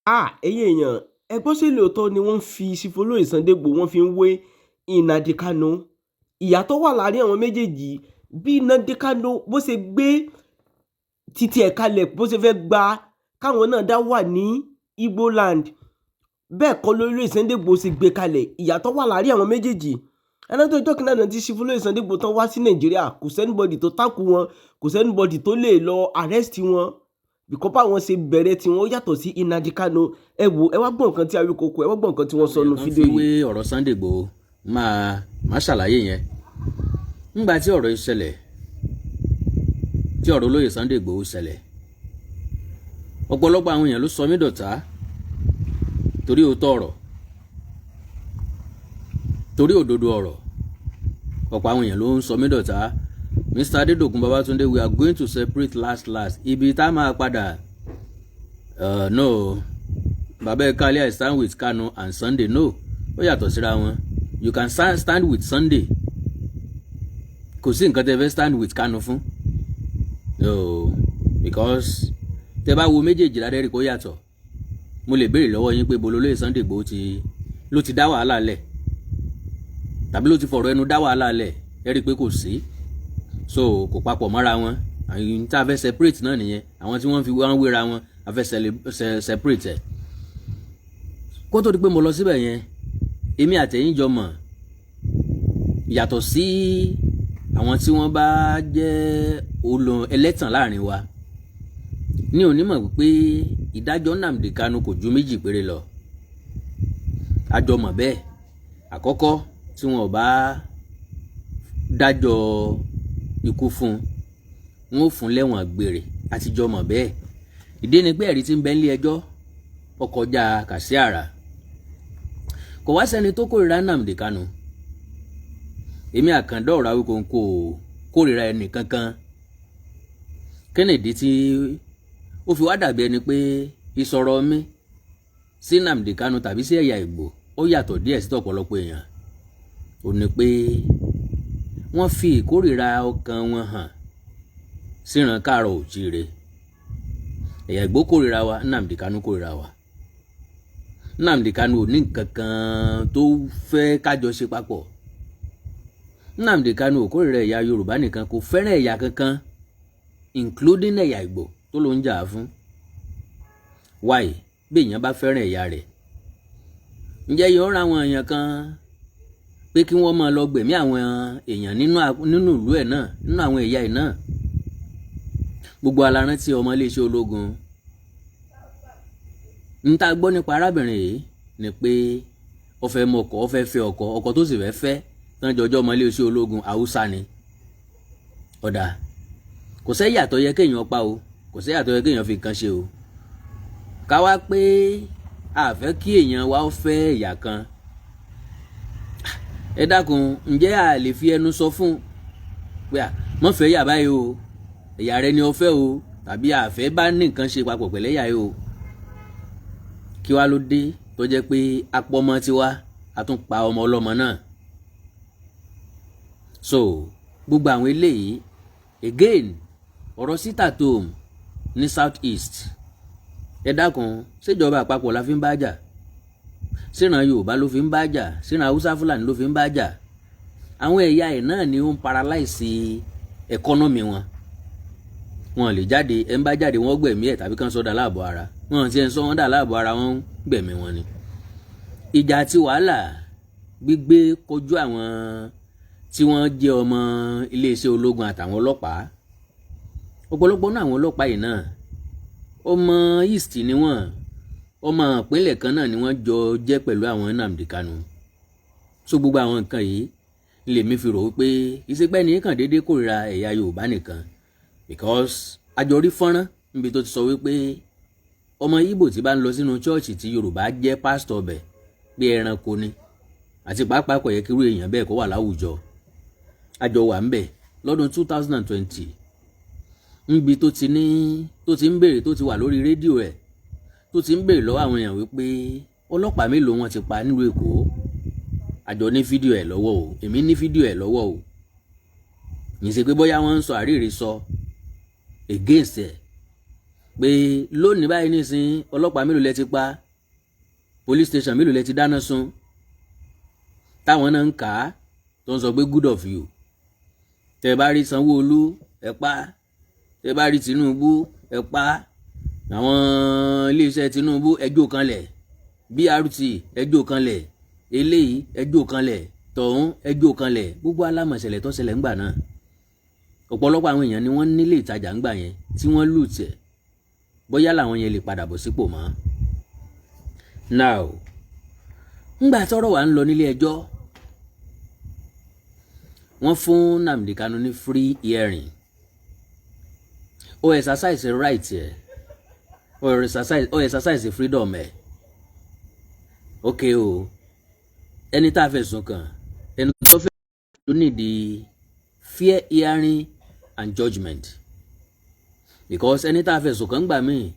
Háà, ẹ̀yin èèyàn, ẹ gbọ́, ṣé lóòótọ́ ni wọ́n ń fi Chief Olóyè Sunday Igboho, wọ́n fi ń wé Nnamdi Kanu? Ìyàtọ̀ wà láàrin àwọn méjèèjì. Bí Nnamdi Kanu bó ṣe gbé títí ẹ̀ kalẹ̀, bó ṣe fẹ́ gba káwọn náà dá wà ní Igbo land, bẹ́ẹ̀ kọ́ lórí Sunday Igboho ṣe gbé kalẹ̀. Ìyàtọ̀ wà láàrin àwọn méjèèjì. Ẹni tó ọjọ́ kìíní àná tí Chief Olóyè Sunday Igboho tán wá sí Nàìjíríà, kò sí anybody tó takú wọn, kò sí anybody tó lè lọ arrest wọn, because báwọn ṣe bẹ̀rẹ̀ tí wọ́n yàtọ̀ sí Nnamdi Kanu. Ẹ wo, ẹ wá gbọ́ nǹkan tí Awíkókó, ẹ wá gbọ́ nǹkan tí wọ́n sọ nínú fídíò fi wé yìí. Ọ̀rọ̀ Sunday Igboho, máa ṣàlàyé yẹn. Ńgbà tí ọ̀rọ̀ yìí ṣẹlẹ̀, tí ọ̀rọ̀ olóyè Sunday Igboho ṣẹlẹ̀, ọ̀pọ̀lọpọ̀ àwọn èèyàn ló sọ mí dọ̀tá torí òótọ́ ọ̀rọ̀, torí òdodo ọ̀rọ̀. Ọ̀pọ̀ àwọn èèyàn ló ń sọ mí dọ̀tá. Mr. Adédòkun Babatunde, we are going to separate last last, ibi tá a máa padà. No, bàbá Ekale, I stand with Kanu and Sunday. No, ó yàtọ̀ síra wọn. You can stand with Sunday, kò sí nǹkan tẹ́ fẹ́ stand with Kanu fún. No, because tẹ́ bá wo méjèèjì ládẹ́rì kó yàtọ̀. Mo lè béèrè lọ́wọ́ yín pé bololóyè Sunday Igboho ti ló ti dá wàhálà lẹ̀ tàbí ló ti fọ̀rọ̀ ẹnu dá wàhálà lẹ̀? Ẹ rí i pé kò sí, so kò papọ̀ mọ́ra wọn. Àwọn tá a fẹ́ separate náà nìyẹn, àwọn tí wọ́n fi wọ́n wéra wọn, a fẹ́ separate ẹ̀. Kó tó di pé mo lọ síbẹ̀ yẹn, èmi àtẹ̀yìn jọ mọ̀, yàtọ̀ sí àwọn tí wọ́n bá jẹ́ olù ẹlẹ́tàn láàrin wa ní onímọ̀ wípé ìdájọ́ Nnamdi Kanu kò ju méjì péré lọ. A jọ mọ̀ bẹ́ẹ̀. Àkọ́kọ́, tí wọn ò bá dájọ́ ikú fún un, wọn ò fún lẹ́wọ̀n gbére. Àtijọ́ mọ̀ bẹ́ẹ̀. Ìdí ni pé ẹ̀rí tí ń bẹ nílé ẹjọ́ ó kọjá kàsí àrà. Kò wá sẹ́ni tó kórìíra Nnamdi Kanu. Èmi àkàndá ọ̀rọ̀ Awíkonko kórìíra ẹnì kankan. Kennedy tí ó fi wá dàbí ẹni pé ìsọ̀rọ̀ mi sí Nnamdi Kanu tàbí sí ẹ̀yà Ìgbò ó yàtọ̀ díẹ̀ sí tọ̀pọ̀lọpọ̀ èèyàn, ó ní pé wọ́n fi ìkórìíra ọkàn wọn hàn síran káàrọ̀ òjíire. Ẹ̀yà Ìgbò kórìíra wa, Nnamdi Kanu kórìíra wa. Nnamdi Kanu ò ní nǹkan kan tó fẹ́ kájọ ṣe papọ̀. Nnamdi Kanu ò kórìíra ẹ̀yà Yorùbá nìkan, kò fẹ́ràn ẹ̀yà kankan, including ẹ̀yà Ìgbò tó ló ń jà á fún. Why? Bí èèyàn bá fẹ́ràn ẹ̀yà rẹ̀, ǹjẹ́ yóò ra àwọn èèyàn kan pé kí wọ́n máa lọ gbẹ̀mí àwọn èèyàn nínú ìlú ẹ̀ náà, nínú àwọn ẹ̀yà ẹ̀ náà? Gbogbo alárántí ọmọ iléeṣẹ́ ológun n ta gbọ́ nípa arábìnrin yìí ni pé ó fẹ́ mọ ọkọ, ó fẹ́ fẹ́ ọkọ. Ọkọ tó sì fẹ́ fẹ́ tán jọjọ́ ọmọ iléeṣẹ́ ológun, Haúsá ni. Ọ̀dà kò sẹ́yà tó yẹ kéèyàn pa o, kò sẹ́yà tó yẹ kéèyàn fi nǹkan ṣe o. Ká wá pé a fẹ́ kí èèyàn wa ó fẹ́ ẹ̀yà kan, ẹ dákun, ǹjẹ́ a lè fi ẹnu sọ fún pé à mọ̀ fẹ́ yà báyìí o, ẹ̀yà rẹ ni o fẹ́ o, tàbí a fẹ́ bá ní nǹkan ṣe papọ̀ pẹ̀lẹ́ yà yìí o? Kí wá ló dé tó jẹ́ pé apọ́mọ tiwa, a tún pa ọmọ ọlọ́mọ náà? So gbogbo àwọn eléyìí, again, ọ̀rọ̀ sit at home ní South East, ẹ dákun, ṣèjọba àpapọ̀ la fi ń bá jà? Síran Yorùbá ló fi ń bá jà? Síran Haúsá Fúlàní ló fi ń bá jà? Àwọn ẹ̀yà ẹ̀ náà ni ó ń paralyze economy wọn. Wọn lè jáde. Ẹ̀ ń bá jáde, wọ́n gbẹ̀mí ẹ̀ tàbí kàn sọ́dà láàbọ̀ ara wọn. Ti ẹ̀ ń sọ wọ́n dà láàbọ̀ ara, wọn ń gbẹ̀mí wọn ni. Ìjà àti wàhálà gbígbé kojú àwọn tí wọ́n jẹ́ ọmọ iléeṣẹ́ ológun àtàwọn ọlọ́pàá. Ọ̀pọ̀lọpọ̀ náà àwọn ọlọ́pàá yìí náà, ọmọ East ni wọ́n, ọmọ ìpínlẹ̀ kan náà ni wọ́n jọ jẹ́ pẹ̀lú àwọn Nnamdi Kanu. So gbogbo àwọn nǹkan yìí lèmi fi rò wípé ìsepẹ́ ní kàn déédéé kórìíra ẹ̀yà Yorùbá nìkan, because àjọ rí fọ́nrán níbi tó ti sọ wípé ọmọ Ìgbò tí bá ń lọ sínú chọ́ọ̀chì tí Yorùbá jẹ́ pásítọ̀ bẹ̀, pé ẹranko ni, àti pàápàá kò yẹ kí irú èèyàn bẹ́ẹ̀ kó wà láwùjọ. Àjọ wà ń bẹ̀ lọ́dún 2020, níbi tó ti ní tó ti ń béèrè, tó ti wà lórí rédíò ẹ̀, tó ti ń béèrè lọ́wọ́ àwọn èèyàn wípé ọlọ́pàá mélòó wọn ti pa nílùú Èkó. Àjọ ní fídíò ẹ̀ lọ́wọ́ o, èmi ní fídíò ẹ̀ lọ́wọ́ o. Yìí ṣe pé bóyá wọ́n ń sọ àríìrí sọ against ẹ̀. Pé lónìí báyìí nísìnyí, ọlọ́pàá mélòó lẹ ti pa? Police station mélòó lẹ ti dáná sun? Táwọn náà ń kà á, tó ń sọ pé good of you. Tẹ bá rí Sanwó-Olú, ẹ pa. Tẹ bá rí Tinubu, ẹ pa. Àwọn iléeṣẹ́ Tinubu, ẹjọ́ kanlẹ̀. BRT, ẹjọ́ kanlẹ̀. Eléyìí, ẹjọ́ kanlẹ̀. Tọ̀hún, ẹjọ́ kanlẹ̀. Gbogbo alámọ̀ṣẹ̀lẹ̀ tó ṣẹlẹ̀ ńgbà náà, ọ̀pọ̀lọpọ̀ àwọn èèyàn ni wọ́n nílé ìtajà ńgbà yẹn tí wọ́n lù tẹ̀. Bóyá làwọn yẹn lè padà bọ̀ sípò mọ́. Now, ńgbà tọ́rọ̀ wà ń lọ nílé ẹjọ́, wọ́n fún Nnamdi Kanu ní free hearing. Ó exercise right ẹ̀, ó exercise freedom ẹ̀. Ok o, ẹni tá a fẹ̀sùn kàn, ẹni tó fẹ́ ló nídìí fair hearing and judgement, because ẹni tá a fẹ̀sùn kàn gbà míì,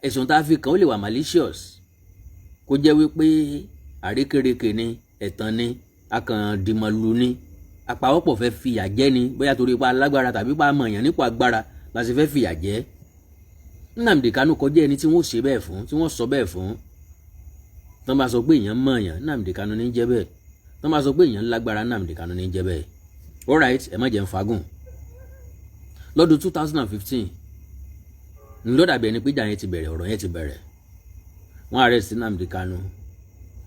ẹ̀sùn tá a fi kàn ó lè wà malicious, kó jẹ́ wípé àrékérekè ni, ẹ̀tàn ni, akàndìmọ̀lù ni, àpawọ́pọ̀ fẹ́ fìyà jẹ ni, bóyá torí pa alágbára tàbí pa amọ̀yàn nípò agbára la ṣe fẹ́ fìyà jẹ. Nnamdi Kanu kọjá ẹni tí wọ́n ṣe bẹ́ẹ̀ fún, tí wọ́n sọ bẹ́ẹ̀ fún. Tọ́ bá sọ pé èèyàn mọ̀ọ́yàn, Nnamdi Kanu ní jẹ́ bẹ́ẹ̀. Tọ́ bá sọ pé èèyàn lágbára, Nnamdi Kanu ní jẹ́ bẹ́ẹ̀. Alright, ẹ má jẹ́ ń fagùn. Lọ́dún 2015 ńlọ dàbí ẹni pé ìjà yẹn ti bẹ̀rẹ̀, ọ̀rọ̀ yẹn ti bẹ̀rẹ̀. Wọ́n arrest Nnamdi Kanu,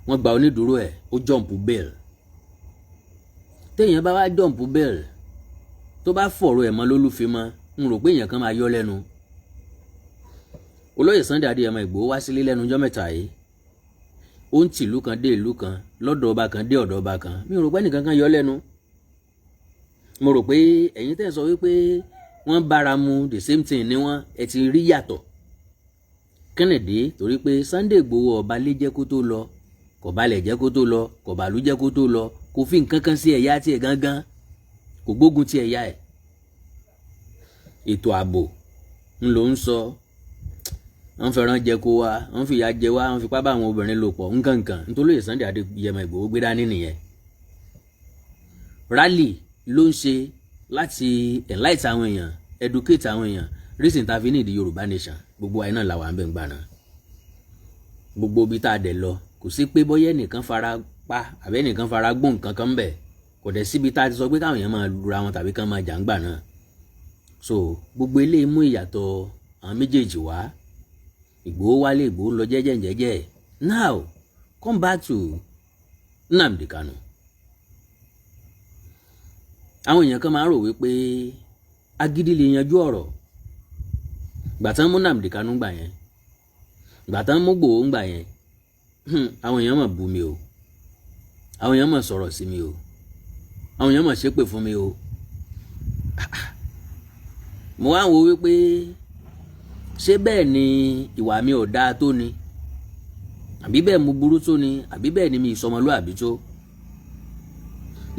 wọ́n gba onídùúró ẹ̀, ó jump bail. Téèyàn bá wá jump bail, tó bá fọ̀rọ̀ ẹ̀ mọ́ lólúfimọ́, ń rò pé èèyàn kan máa yọ lẹ́nu. Olóyè Sunday Adéyẹmọ Ìgbòho wá sílé lẹ́nu ọjọ́ mẹ́ta yìí, ó ń tìlú kan dé ìlú kan, lọ́dọ̀ ọba kan dé ọ̀dọ̀ ọba kan. Mi ò rò pé ẹnìkan kan yọ lẹ́nu. Mo rò pé ẹ̀yin tẹ́ ẹ̀ sọ wípé wọ́n bára mu, the same thing ni wọ́n, ẹ ti rí yàtọ̀ Kennedy, torí pé Sunday Igboho ọba lé jẹ́ kó tó lọ, kò balẹ̀ jẹ́ kó tó lọ, kò bàlú jẹ́ kó tó lọ, kò fi nǹkan kan sí ẹ̀yà tiẹ̀ gángan, kò gbógun ti ẹ̀yà ẹ̀. Ètò ààbò ń lò ń sọ, wọ́n fẹ́ràn jẹ kó wa, wọ́n fìyà jẹ wá, wọ́n fipá bá àwọn obìnrin lò pọ̀, nǹkankan. Nítorí Sunday Adéyẹmọ Ìgbòho gbé dání nìyẹn. Rally ló ń ṣe láti enlight àwọn èèyàn, educate àwọn èèyàn, reason tá a fi ní ìdí Yorùbá nation. Gbogbo àyè náà làwọn àbẹ̀ ń gbà náà. Gbogbo ibi tá a dẹ̀ lọ, kò sí pé bóyá ẹnìkan fara pa àbẹ́ ẹnìkan fara gbó nǹkan kan bẹ̀. Kò dẹ̀ síbi tá a ti sọ pé káwọn èèyàn máa lura wọn tàbí kán máa jà ń gbà náà. So gbogbo eléyìí mú ìyàtọ̀ àwọn méjèèjì wá. Ìgbòho wálé, Ìgbòho lọ jẹ́jẹ́ jẹ́jẹ́. Now, come back to Nnamdi Kanu. Àwọn èèyàn kan máa ń rò wípé agídí lè yanjú ọ̀rọ̀. Gbàtán mú Nnamdi Kanu gbà yẹn, gbàtán mú Ìgbòho gbà yẹn, àwọn èèyàn mọ̀ bú mi o, àwọn èèyàn mọ̀ sọ̀rọ̀ sí mi o, àwọn èèyàn mọ̀ ṣépè fún mi o. Mo wá ń wo wípé ṣé bẹ́ẹ̀ ni ìwà mi ò dáa tó ni, àbí bẹ́ẹ̀ mo burú tó ni, àbí bẹ́ẹ̀ ni mi ìsọmọlúàbí tó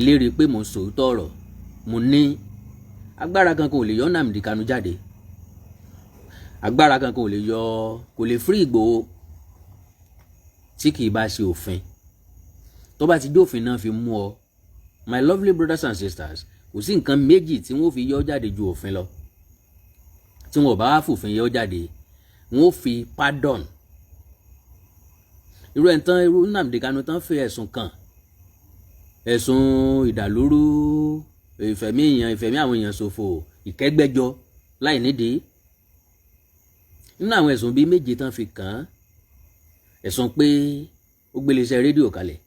lérí pé mo ń sòótọ́ ọ̀rọ̀. Mo ní agbára kankan ò lè yọ Nnamdi Kanu jáde, agbára kankan ò lè yọ, kò lè free Ìgbòho tí kì í bá ṣe òfin. Tó bá ti jófin náà fi mú ọ, my lovely brothers and sisters, kò sí nǹkan méjì tí wọ́n fi yọ jáde ju òfin lọ. Tí wọn ò bá wá fòfin yọ jáde, wọn ò fi pardon irú ẹ̀ tán. Irú Nnamdi Kanu tán fi ẹ̀sùn kàn, ẹ̀sùn ìdàlúrú, ìfẹ̀mí èèyàn, ìfẹ̀mí àwọn èèyàn ṣòfò, ìkẹ́gbẹ́jọ láì nídìí, nínú àwọn ẹ̀sùn bíi méje tán fi kàn án, ẹ̀sùn pé ó gbé iléeṣẹ́ rédíò kalẹ̀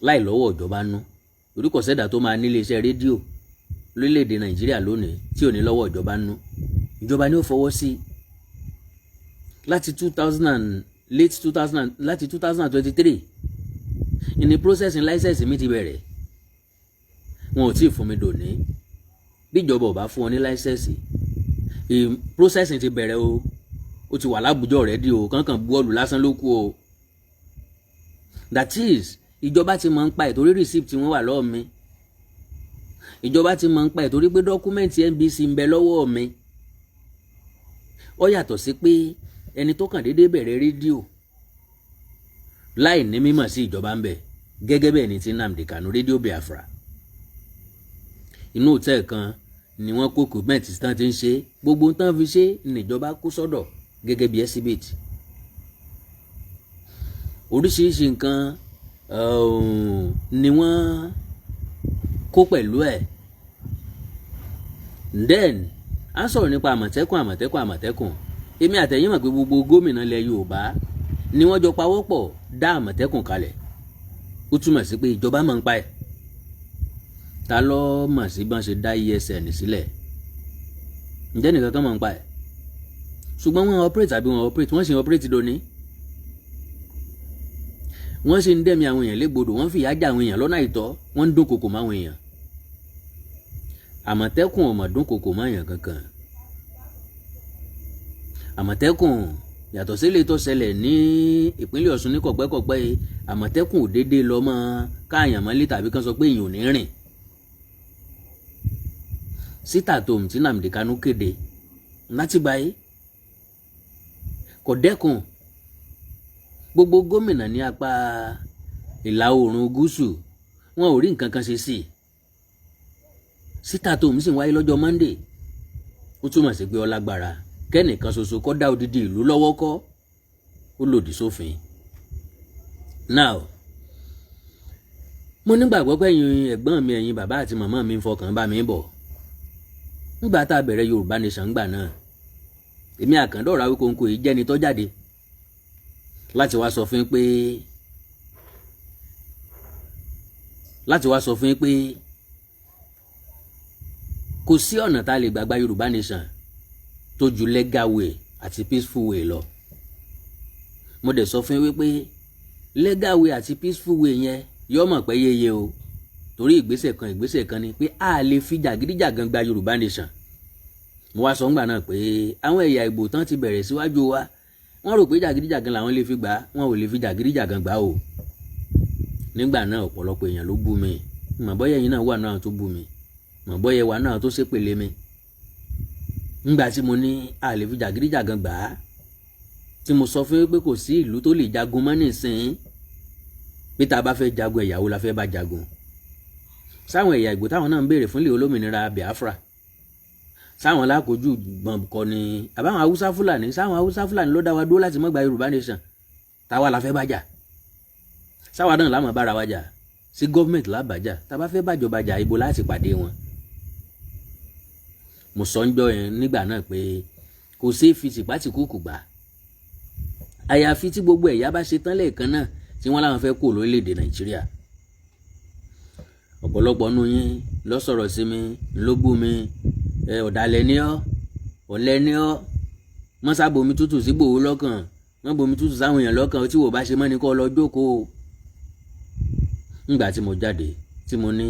láì lọ́wọ́ ìjọba nú, torí kò sẹ́dá tó máa ní iléeṣẹ́ rédíò lórílẹ̀‐èdè Nàìjíríà lónìí tí ò ní lọ́wọ́ ìjọba nú. Ìjọba ni ó fọwọ́ sí láti two thousand and late two thousand, láti 2023 in the processing license mi ti bẹ̀rẹ̀. Wọn ò tí ì fún mi dòní. Bí ìjọba ò bá fún ọ ní license, processing ti bẹ̀rẹ̀ o, ó ti wà lábùjọ rẹ̀ di o, kankan bọ́ọ̀lù lásán ló kù o. That is, ìjọba ti mọ̀ ń pa ẹ̀ torí receipt tí wọ́n wà lọ́wọ́ mi. Ìjọba ti mọ̀ ń pa ẹ̀ torí pé document NBC ń bẹ lọ́wọ́ mi. Ó yàtọ̀ sí pé ẹni tó kàn déédéé bẹ̀rẹ̀ rédíò láì ní mímọ̀ sí ìjọba ń bẹ, gẹ́gẹ́ bẹ́ẹ̀ ni ti Nnamdi Kanu, rédíò Biafra, inú hòtẹ́ẹ̀lì kan. Ni wọ́n kó equipment tán ti ń ṣe, gbogbo tán fi ṣe níjọba kó sọ́dọ̀ gẹ́gẹ́ bí exhibit. Oríṣiríṣi nǹkan ni wọ́n kó pẹ̀lú ẹ̀. Then a sọ̀rọ̀ nípa Àmọ̀tẹ́kùn, Àmọ̀tẹ́kùn, Àmọ̀tẹ́kùn. Èmi àtẹ̀yìn mọ̀ pé gbogbo gómìnà ilẹ̀ Yorùbá ni wọ́n jọ pawọ́pọ̀ dá Àmọ̀tẹ́kùn kalẹ̀. Ó túmọ̀ sí pé ìjọba máa ń pa ẹ̀. Ta ló mọ̀ sí bọ́n ṣe dá ESN sílẹ̀? Ǹjẹ́ nìkan kan mọ̀ ń pa ẹ̀? Ṣùgbọ́n wọ́n operate àbí wọ́n operate, wọ́n sì ń operate dòní. Wọ́n sì ń dẹ́mi àwọn èèyàn légbodò, wọ́n fìyà já àwọn èèyàn lọ́nà àìtọ́, wọ́n ń dúnkokò máwọn èèyàn. Àmọ̀tẹ́kùn ò mọ̀ dúnkokò máyàn kankan. Àmọ̀tẹ́kùn, yàtọ̀ sílé tó ṣẹlẹ̀ ní ìpínlẹ̀ Ọ̀ṣun ní kọ̀pẹ́kọ̀pẹ́ yìí, Àmọ̀tẹ́kùn ò déédéé lọ mọ́ káàyàn mọ́lé tàbí kán sọ pé èèyàn ò ní rìn. Sit at home tí Nnamdi Kanu kéde láti báyìí kò dẹ́kun. Gbogbo gómìnà ní apá ìlà oòrùn gúúsù, wọn ò rí nǹkan kan ṣe sí i. Sit at home sì ń wáyé lọ́jọ́ Monday. Ó túmọ̀ sí pé ó lágbára kẹ́nìkan ṣoṣo kó dá odidi ìlú lọ́wọ́ kọ́, ó lòdì sófin. Now, mo nígbàgbọ́ pé ẹ̀yin ẹ̀gbọ́n mi, ẹ̀yin bàbá àti màmá mi ń fọkàn bá mi bọ̀. Nígbà tá a bẹ̀rẹ̀ Yorùbá Nation gbà náà, èmi Àkàndọ̀rọ̀ Awíkonko yìí jẹ́ni tó jáde láti wá sọ fún yín pé kò sí ọ̀nà tá a lè gbàgbá Yorùbá Nation tó ju legal way àti peaceful way lọ. Mo dẹ̀ sọ fún yín wípé legal way àti peaceful way yẹn yóò mọ̀ pé yéye o, torí ìgbésẹ̀ kan ìgbésẹ̀ kan ni pé a lè fi jàgídíjàgan gba Yorùbá Nation. Mo wá sọ ńgbà náà pé àwọn ẹ̀yà Ìgbò tán ti bẹ̀rẹ̀ síwájú wa, wọ́n rò pé jàgídíjàgan làwọn lè fi gbà. Wọn ò lè fi jàgídíjàgan gbà o. Nígbà náà, ọ̀pọ̀lọpọ̀ èèyàn ló bú mi. Mọ̀ bọ́yá ẹ̀yin náà wà náà tó bú mi, mọ̀ bọ́yá wà náà tó ṣépèlé mi ńgbà tí mo ní a lè fi jàgídíjàgan gbà á, tí mo sọ fún yín pé kò sí ìlú tó lè jagun mọ́ nísìnyí, bí tá a bá fẹ́ jagun, ẹ̀yàwó la fẹ́ bá jagun? Sáwọn ẹ̀yà Ìgbò táwọn náà ń béèrè fún ilé olómìnira Biafra, sáwọn lákojú gbọ̀n kọ́ ni, àbáwọn Haúsá Fúlàní? Sáwọn Haúsá Fúlàní ló dá wa dúró láti má gba Yorùbá Nation? Táwa la fẹ́ bá jà? Sáwa náà láwọn bára wa jà sí gọ́ọ̀mẹ̀ntì lábàjá? Tá a bá fẹ́ bàjọba jà, ibo láti pàdé wọn? Mo sọ ń jọ yẹn nígbà náà pé kò ṣeé fi tìpátìkúùkù gbà, àyàfi tí gbogbo ẹ̀yà bá ṣe tán lẹ́ẹ̀kan náà tí wọ́n láwọn fẹ́ kó lórílẹ̀‐èdè Nàìjíríà. Ọ̀pọ̀lọpọ̀ nù yín ló sọ̀rọ̀ sí mi, ló bú mi. Ẹ ọ̀dàlẹ̀ ni ọ́, ọ̀lẹ ni ọ́, mọ́sá bomi tútù sí gbòó lọ́kàn, mọ́ bomi tútù sáwọn èèyàn lọ́kàn tí wò bá ṣe mọ́ ni kó lọ jókòó. Ńgbà tí mo jáde tí mo ní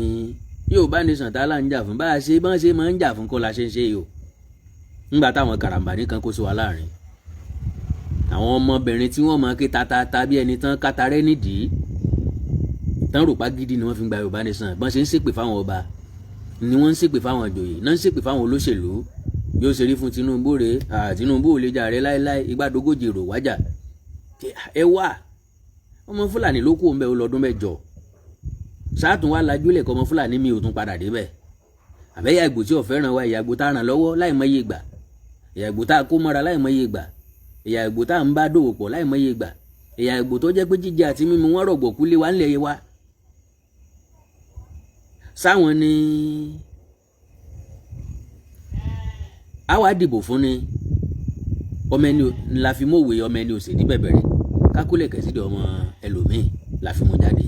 Yorùbá Nation tá là ń jà fún, bá a ṣe bá ṣe máa ń jà fún kó la ṣe ń ṣe yìí o. Ńgbà táwọn karambà nìkan kó sí wa láàrin, àwọn ọmọbìnrin tí wọ́n máa ké tatata bí ẹni tán kátàrẹ́ nídìí tán rò pa gidi ni wọ́n fi ń gba Yorùbá Nation. Bọ́n ṣe ń ṣépè fáwọn ọba ni wọ́n ń ṣépè fáwọn ìjòyè náà, ń ṣépè fáwọn olóṣèlú. Bí ó ṣe rí fún Tinubu rèé, Tinubu ò lè jà rẹ láéláé, igbádogójì èrò wájà. Ẹ wà ọmọ Fúlàní ló kú òun bẹ́ẹ̀, ó lọ́dún 8 sáàtún wá lajúlẹ̀ kọ́ ọmọ Fúlàní mi ò tún padà débẹ̀. Àbẹ́yà Ìgbò tí ò fẹ́ràn wa, ìyà Ìgbò tá a ràn lọ́wọ́ láì mọye ìgbà, ìyà Ìgbò tá a kó mọ́ra láì mọye ìgbà, ìyà Ìgbò tá a ń bá dòwò pọ̀ láì mọye ìgbà, ìyà Ìgbò tó jẹ́ pé jíjẹ àti mímu wọn rọ̀gbọ̀kú lé wa ńlẹ̀ wa, sáwọn ni àwa dìbò fún ni. Ọmọ ẹni la fi mọ̀wé, ọmọ ẹni òsèdí bẹ̀bẹ̀rẹ̀ kákólẹ̀ kẹ̀sídìí, ọmọ ẹlòmíì la fi mú jáde.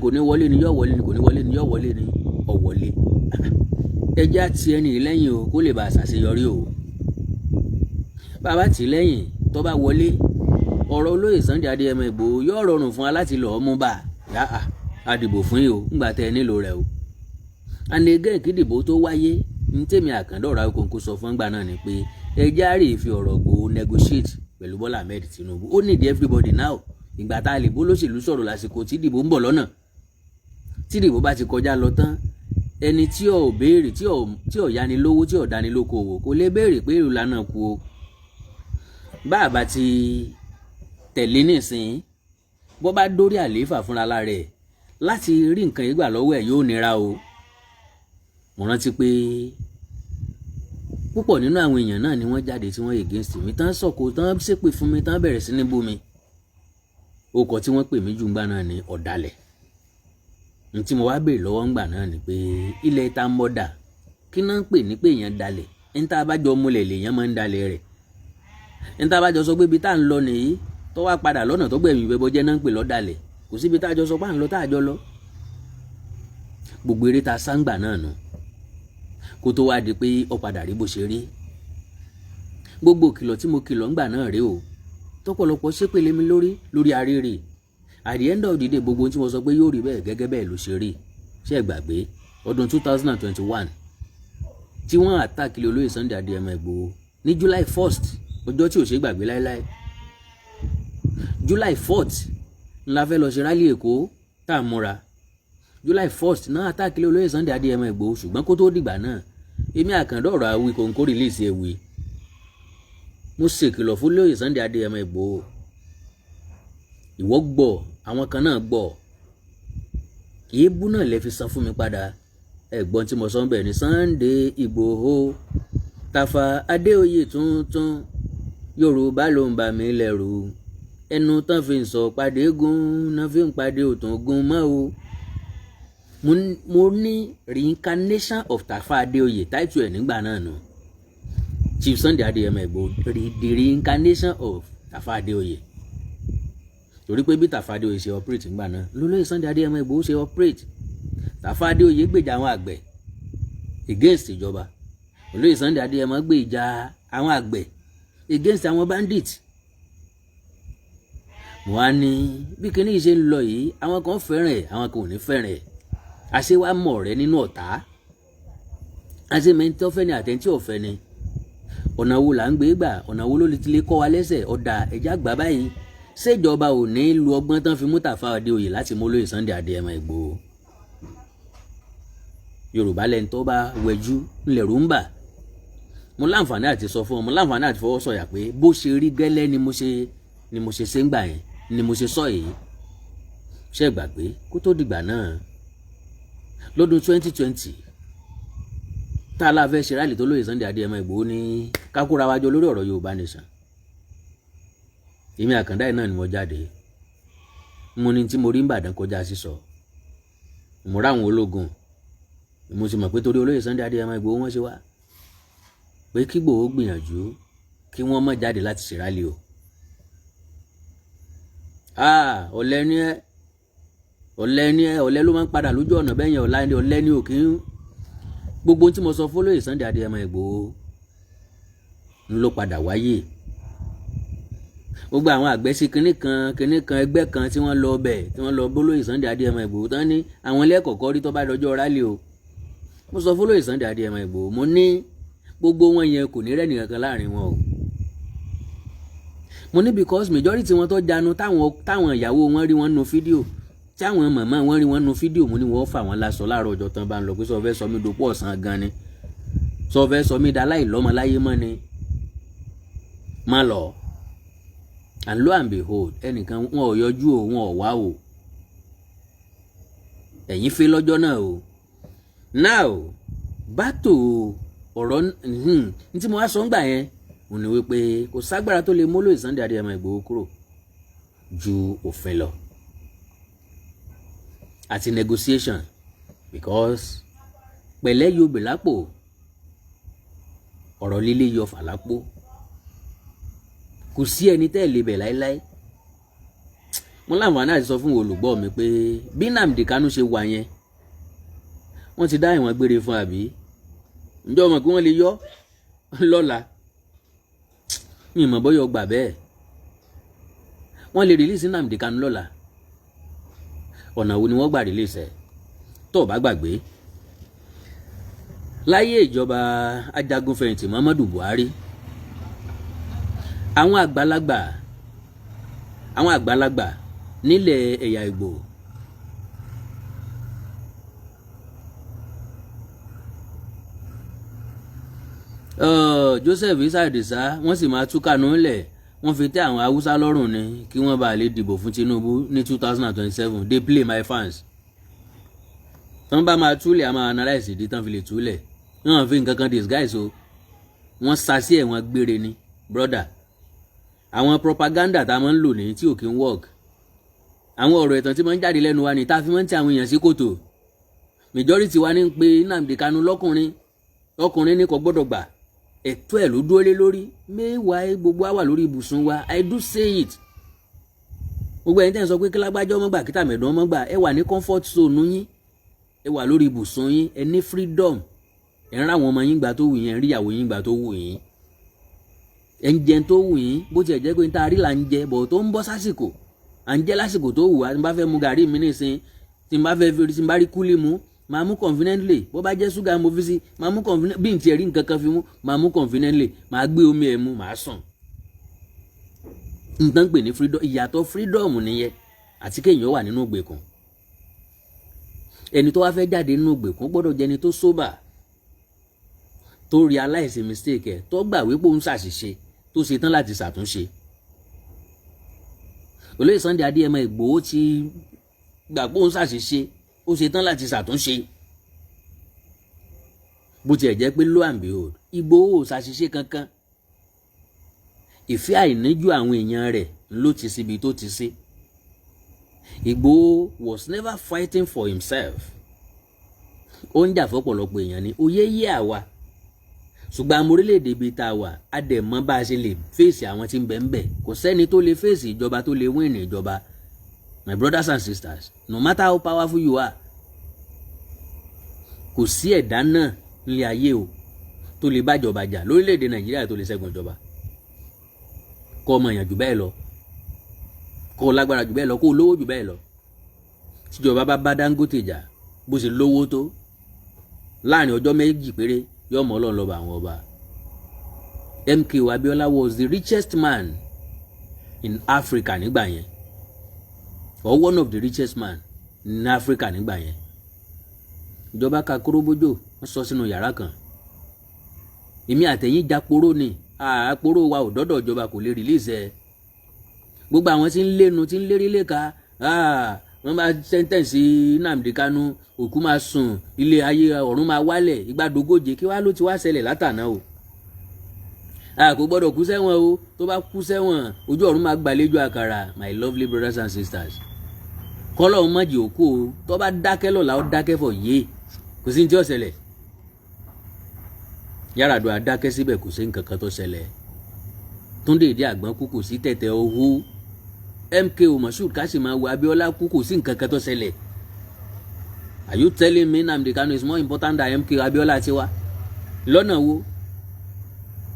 Kò ní wọlé ni, yọ wọlé ni, kò ní wọlé ni, yọ wọlé ni, ọ wọlé. Ẹjẹ́ àti ẹni lẹ́yìn o, kó lè bá a ṣàṣeyọrí o. Bàbá tì lẹ́yìn tó bá wọlé, ọ̀rọ̀ olóyè Sunday Adéyẹmọ Ìgbòho yóò rọrùn fún wa láti lọ́ọ́ mú bá a. A dìbò fún yìí o ńgbà tẹ́ ẹ nílò rẹ̀ o. And again, kí dìbò tó wáyé, ní tèmi Àkàndọ̀rọ̀ Awíkonko sọ fún gbà náà ni pé ẹjẹ́ àárẹ̀ fi ọ̀rọ̀ Ìgbòho negotiate pẹ̀lú Bọ́lá Ahmed Tinubu. Ó need everybody now. Ìgbà tá a lè bó lóṣèlú sọ̀rọ̀ lásìkò tí dìbò ń bọ̀ lọ́nà. Tí dìbò bá ti kọjá lọ tán, ẹni tí ò béèrè, tí ò yáni lówó, tí ò dáni lókoòwò, kò lè béèrè pé èrò lánàá kú o. Bá a bá ti tẹ̀lé nísìnyí, bó bá dórí àlééfà fúnra lára ẹ̀, láti rí nǹkan yìí gbà lọ́wọ́ ẹ̀ yóò nira o. Mo rántí pé púpọ̀ nínú àwọn èèyàn náà ni wọ́n jáde tí wọ́n against mi, tán sọ̀kò, tán ṣépè fún mi, tán bẹ̀rẹ̀ sí ní bú mi. Orúkọ tí wọ́n pè mí jù ńgbà náà ni ọ̀dàlẹ̀. N tí mo wá béèrè lọ́wọ́ ńgbà náà ni pé ilẹ̀ ta mọ́dà kí náà ń pè ní pé èèyàn dalẹ̀? Ní tá a bá jọ múlẹ̀ lèèyàn máa ń dalẹ̀ rẹ̀. Ní tá a bá jọ sọ pé ibi tá à ń lọ nìyí, tó wá padà lọ́nà tó gbẹ̀mí bẹ́bọ jẹ́ náà ń pè lọ́dàlẹ̀. Kò síbi tá a jọ sọ pé à ń lọ tá a jọ lọ. Gbogbo eré ta sáńgbà náà nù kó tó wá di pé ó padà rí bó ṣe rí. Gbogbo kìlọ̀ tí mo kìlọ̀ ńgbà náà rèé o, tọ́pọ̀lọpọ̀ ṣépè lé mi lórí lórí arére. At the end of the day, gbogbo ohun tí mo sọ pé yóò rí bẹ́ẹ̀, gẹ́gẹ́ bẹ́ẹ̀ ló ṣe rí. Ṣé ẹ gbàgbé ọdún 2021 tí wọ́n attack ilé olóyè Sunday Adéyẹmọ Ìgbòho ní July 1st, ọjọ́ tí ò ṣe é gbàgbé láéláé? July 4th ńlá fẹ́ lọ ṣe rally Èkó tá a múra. July 1st náà attack ilé olóyè Sunday Adéyẹmọ Ìgbòho. Ṣùgbọ́n kó tó dìgbà náà, èmi àkàndọ̀ ọ̀rọ̀ àwí kòńkó release ewì. Mo ṣèkìlọ̀ fún olóyè Sunday Adéyẹmọ Ìgbòho. Ìwọ gbọ́, àwọn kan náà gbọ́, èébú náà lè fi san fún mi padà. Ẹ̀gbọ́n tí mo sọ ń bẹ̀ ní Sunday Ìgbòho, Tàfà Adéoyè tuntun, Yorùbá ló ń bà mí lẹ́rù, ẹnu tán fi ń sọ pàdé gún náà fi ń pàdé òtún gún mọ́ o. Mo ní reincarnation of Tàfà Adéoyè, táìtù ẹ̀ nígbà náà nù. Chief Sunday Adéyẹmọ Ìgbòho, the reincarnation of Tàfà Adéoyè, torí pé bí Tàfà Adéoyè ṣe operate nígbà náà lólóyè Sunday Adéyẹmọ Ìgbòho ṣe operate. Tàfà Adéoyè gbèjà àwọn àgbẹ̀ against ìjọba, olóyè Sunday Adéyẹmọ gbèjà àwọn àgbẹ̀ against àwọn bandit. Mo wá ní bí kinní yìí ṣe ń lọ yìí, àwọn kan fẹ́ràn ẹ̀, àwọn kan ò ní fẹ́ràn ẹ̀. Àṣé wàá mọ̀ rẹ nínú ọ̀tá, àṣé mẹ́ńtí ọ̀fẹ́ ni àtẹ̀ntí ọ̀fẹ́ ni. Ọ̀nà wo là ń gbé gbà? Ọ̀nà wo ló ti lè kọ́ wa lẹ́sẹ̀? Ọ̀dà ẹ̀já gbà báyìí. Ṣèjọba ò ní lu ọgbọ́n tán fi mú Tàfà Adéoyè láti mú olóyè Sunday Adéyẹmọ Ìgbòho? Yorùbá lẹni tó bá wẹjú ńlẹ̀rú ń bà. Mo láǹfààní àti sọ fún ọ, mo láǹfààní àti fọwọ́ sọ̀yà pé bó ṣe rí gẹ́lẹ́ ni mo ṣe ṣe ń gbà yẹn ni mo ṣe sọ yìí. Ṣe gbàgbé kó tó dìgbà náà lọ́dún 2020 tá a láfẹ́ ṣe rally tó lóye Sunday Adéyẹmọ Ìgbòho ní kákúra wájọ lórí ọ̀rọ̀ Yorùbá nation, èmi àkàndá yìí náà ni mo jáde. Mo ní tí mo rí ń bàdàn kọjá sísọ. Mo ráwọn ológun, mo sì mọ̀ pé torí olóyè Sunday Adéyẹmọ Ìgbòho wọ́n ṣe wá pé kí Ìgbòho gbìyànjú kí wọ́n má jáde láti ṣe rally o. Ah, ọ̀lẹ ni ẹ́, ọ̀lẹ ni ẹ́, ọ̀lẹ ló máa ń padà lójú ọ̀nà bẹ́yẹn. Ọ̀la ni ọ̀lẹ ni ò kí ń. Gbogbo ohun tí mo sọ fọlọ́yè Sunday Adéyẹmọ Ìgbòho ń ló padà wáyé. Gbogbo àwọn àgbẹ̀ sí kinní kan kinní kan, ẹgbẹ́ kan tí wọ́n lọ bẹ̀, tí wọ́n lọ bólóyè Sunday Adéyẹmọ Ìgbòho tán ní àwọn ẹlẹ́kọ̀ọ́kọ́ rí tó bá dọjọ́ rally o. Mo sọ fọlọ́yè Sunday Adéyẹmọ Ìgbòho, mo ní gbogbo wọn yẹn kò ní rẹ́nì kankan láàrin wọn o. Mo ní because majority wọn tó jánu, táwọn ìyàwó wọn rí wọn nu fídíò, tí àwọn màmá wọn rí wọn nu fídíò, mo ní wọ́n fà wọ́n lásọ láàárọ̀ ọjọ́ tán bá ń lọ pé sọ fẹ́ sọ mí dopò ọ̀sán gan ni, sọ fẹ́ sọ mí da láìlọ́mọ láyé mọ́ ni, má lọ. And lo and behold, ẹnìkan wọn ò yọjú o, wọn ò wá o. Ẹ̀yin fẹ́ lọ́jọ́ náà o. Now, back to ọ̀rọ̀ ní tí mo wá sọ ń gbà yẹn, òun ni wípé kò ságbára tó lè mólóyè Sunday Adéyẹmọ Ìgbòho kúrò ju òfin lọ àti negotiation, because pẹ̀lẹ́ yóò bè lápò, ọ̀rọ̀ líle yọ fà lápò. Kò sí ẹni tẹ́ ẹ̀ lè bẹ̀ láéláé. Mo láǹfààní àti sọ fún olùgbọ́ mi pé bí Nnamdi Kanu ṣe wà yẹn, wọ́n ti dá ìwọ̀n gbére fún, àbí ǹjọ́ mọ̀ pé wọ́n lè yọ lọ́la? Mi mọ̀ bọ́yọ̀ gbà bẹ́ẹ̀. Wọ́n lè release Nnamdi Kanu lọ́la. Ọ̀nà wo ni wọ́n gbà release ẹ̀? Tó o bá gbàgbé, láyé ìjọba ajagunfẹ̀yìntì Muhammadu Buhari, àwọn àgbàlagbà nílẹ̀ ẹ̀yà Ìgbò Joseph Isa Adisa, wọ́n sì máa tú Kanu ńlẹ̀. Wọ́n fi tẹ́ àwọn Haúsá lọ́rùn ni kí wọ́n bá lè dìbò fún Tinubu ní 2027. Dey play, my fans. Tán bá máa túlẹ̀, a máa analyse ìdí tán fi lè túlẹ̀. Wọ́n fi nǹkan kan disguise o, wọ́n sá sí ẹ̀wọ̀n gbére ni, brother. Àwọn propaganda tá a máa ń lò ní tí ò kí ń work, àwọn ọ̀rọ̀ ẹ̀tàn tí máa ń jáde lẹ́nu wa ní tá a fi máa ń ti àwọn èèyàn sí kòtò. Majority wa ní ń pe Nnamdi Kanu lọ́kùnrin, ọkùnrin ní kò gbọ́dọ̀ gbà, ẹ̀tọ́ ẹ̀ ló dúró lé lórí. Meanwhile, gbogbo wa wà lórí ibùsùn wa. I do say it, gbogbo ẹ̀yin tẹ́ ń sọ pé kí lágbájá ọmọ gbà, kí tàmẹ̀dùn ọmọ gbà, ẹ wà ní comfort zone yín, ẹ wà lórí ibùsùn yín, ẹ ní freedom, ẹ ń ráwọn ọmọ yín gbà tó wù yín, ẹ ń rí ìyàwó yín gbà tó wù yín, ẹ ń jẹun tó wù yín. Bó tiẹ̀ jẹ́ pé n ta rí là ń jẹ bọ̀ tó ń bọ́ sásìkò, à ń jẹ́ lásìkò tó wù wá. Tí n bá fẹ́ mu gàrí mi nísìn, tí n bá fẹ́ fi, tí n bá rí kúlí mu, máa mú conveniently. Bó bá jẹ́ ṣúgà mo fi sí, máa mú conveniently. Bí n tiẹ̀ rí nǹkan kan fi mú, máa mú conveniently, máa gbé omi ẹ̀ mu, máa sùn. Nǹkan pè ní freedom, ìyàtọ̀ freedom nìyẹn àti kéèyàn wà nínú ìgbèkùn. Ẹni tó wá fẹ́ jáde nínú ìgbèkùn gbọ́dọ̀ jẹ́ ẹni tó sober, tó realize mistake ẹ̀, tó gbà wípé òun ṣàṣìṣe, tó ṣetán láti ṣàtúnṣe. Olóyè Sunday Adéyẹmọ Ìgbòho ti gbà pé òun ṣàṣìṣe, ó ṣetán láti ṣàtúnṣe. Bó tiẹ̀ jẹ́ pé, lo and behold, Ìgbòho ò ṣàṣìṣe kankan. Ìfẹ́ àìníjú àwọn èèyàn rẹ̀ ló ti síbi tó ti sí. Ìgbòho was never fighting for himself, ó ń jà fọ́pọ̀lọpọ̀ èèyàn ni. Òye yé àwa, ṣùgbọ́n àmọ́ orílẹ̀-èdè ibi tá a wà, á dẹ̀ mọ̀ bá a ṣe lè fèsì àwọn tí ń bẹ ń bẹ̀. Kò sẹ́ni tó lè fèsì ìjọba, tó lè win ìjọba. My brothers and sisters, no matter how powerful you are, kò sí ẹ̀dá náà nílé ayé o tó lè bájọba jà lórílẹ̀-èdè Nàìjíríà, tó lè ṣẹ́gun ìjọba. Kọ́ ọmọ èèyàn jù bẹ́ẹ̀ lọ, kó o lágbára jù bẹ́ẹ̀ lọ, kó o lówó jù bẹ́ẹ̀ lọ, tíjọba bá bá Dangote jà, bó ṣe lówó tó, láàrin ọjọ́ 2 péré, yóò mọ Ọlọ́run lọ́ba àwọn ọba. MKO Abiola was the richest man in Africa nígbà yẹn, or one of the richest man in Africa nígbà yẹn. Ìjọba ka kóróbójò, wọ́n sọ sínú yàrá kan. Èmi àtẹ̀yìn japoró ni, àporó wa ò dọ́dọ̀ ìjọba, kò lè release ẹ̀. Gbogbo àwọn tí ń lénu, tí ń lérí léka, wọ́n bá sentence Nnamdi Kanu, òkú máa sùn, ilé ayé ọ̀run máa wálẹ̀, ìgbàdógóje. Kí wàá ló ti wá ṣẹlẹ̀ látàná o? A kò gbọ́dọ̀ kú sẹ́wọ̀n o. Tó bá kú sẹ́wọ̀n, ojú ọ̀run máa gbàlejò àkàrà. My lovely brothers and sisters, kọ́lọ́ má jẹ́ òkú o. Tó bá dákẹ́ lọ́la, ó dákẹ́ fọ̀ yé, kò sí ní tí ó ṣẹlẹ̀. Yar'Adua dákẹ́ síbẹ̀, kò sí nǹkan kan tó ṣẹlẹ̀. Túndé Ìdí Àgbọn kú, kò sí tẹ̀tẹ̀ owó. MKO Moshood Kashimawo Abiola kú, kò sí nǹkan kan tó ṣẹlẹ̀. Are you telling me Nnamdi Kanu is more important than MKO Abiola tiwa? Lọ́nà wo?